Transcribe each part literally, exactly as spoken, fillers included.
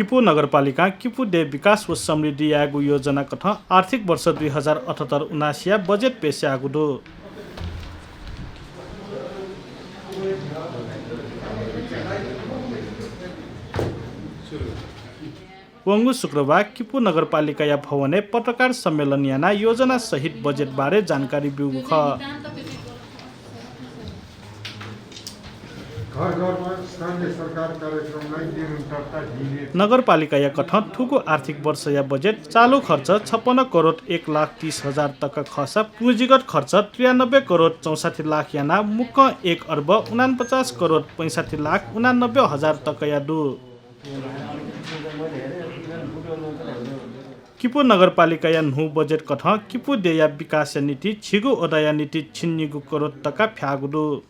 किपू नगरपालिकां किपू देय् विकास व समृद्धि यायेगु योजना कथं आर्थिक वर्ष दुई हजार अठहत्तर उनासीया बजेट पेश याःगु दु। वंगु शुक्रबार किपू नगरपालिकाया भवनय् पत्रकार सम्मेलन यानाः योजना सहित बजेट बारे जानकारी ब्यूगु खः। घर घरमा स्थानीय सरकार कार्यक्रमलाई निरन्तरता दिने। नगरपालिकाया कथं थुगु आर्थिक वर्षया बजेट चालु खर्च छप्पन्न करोड एक लाख तीस हजार तक खःसा पुँजीगत खर्च त्रियानब्बे करोड चौसट्ठी लाख यानाः मुक्कं एक अर्ब उनापचास करोड पैंसट्ठी लाख उनानब्बे हजार तकया दु। किपू नगरपालिकाया न्हू बजेट कथं किपू देय्‌या विकासया निंतिं झीगु वडाया निंतिं झिंनिगू करोड तका फ्याःगु दु।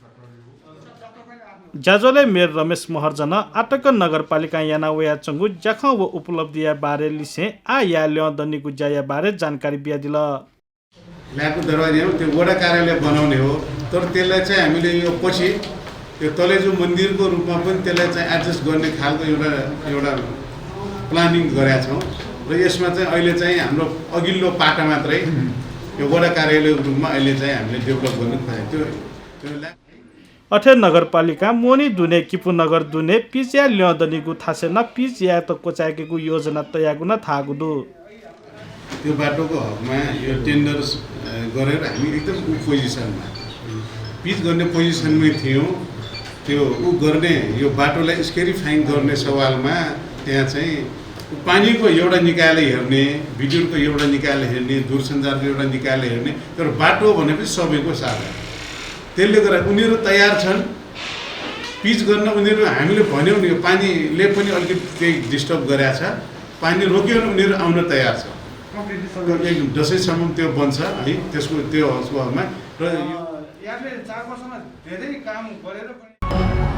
ज्याझ्वलय् मेयर रमेश महर्जनं आःतक नगरपालिकां याना वयाच्वंगु ज्याखँ व उपलब्धिया बारे लिसें आः याये ल्यं दनिगु ज्याया बारे जानकारी बियादिल। ल्याकु दरबार याउँ, त्यो वडा कार्यालय बनाउने हो, तर त्यसलाई चाहिँ हामीले यो पछि त्यो तलेजु मन्दिरको रूपमा पनि त्यसलाई चाहिँ एडजस्ट गर्ने खालको एउटा, एउटा प्लानिङ गरेका छौँ। र यसमा चाहिँ अहिले चाहिँ हाम्रो अघिल्लो पाटा मात्रै यो वडा कार्यालयको रूपमा अहिले चाहिँ हामीले डेभलप गर्नु खोजेको थियो। त्यो, त्यो ल्या- अथे नगरपालिकां मोहनी दुने किपू नगर दुने पिच याये ल्यं दनिगु थासय् नं पिच यायेत क्वचाय्‌केगु योजना तयागु नं धाःगु दु। त्यो बाटोको हकमा यो टेन्डर, अ, गरेर हामी एकदम उ पोजिसनमा, पिच गर्ने पोजिसनमै थियौँ। त्यो उ गर्ने, यो बाटोलाई स्क्यारिफाइङ गर्ने सवालमा त्यहाँ चाहिँ उ पानीको एउटा निकायलाई हेर्ने, विद्युतको एउटा निकायलाई हेर्ने, दूरसञ्चारको एउटा निकायलाई हेर्ने, तर बाटो भनेपछि सबैको साझा। त्यसले गर्दा उनीहरू तयार छन् पिच गर्न। उनीहरू, हामीले भन्यौँ नि, यो पानीले पनि अलिकति त्यही डिस्टर्ब गरेको छ। पानी रोकियो भने उनीहरू आउन तयार छ। एकदम दसैँसम्म त्यो बन्छ है, त्यसको त्यो उसको हकमा। र यो यारले चार वर्षमा धेरै काम गरेर पनि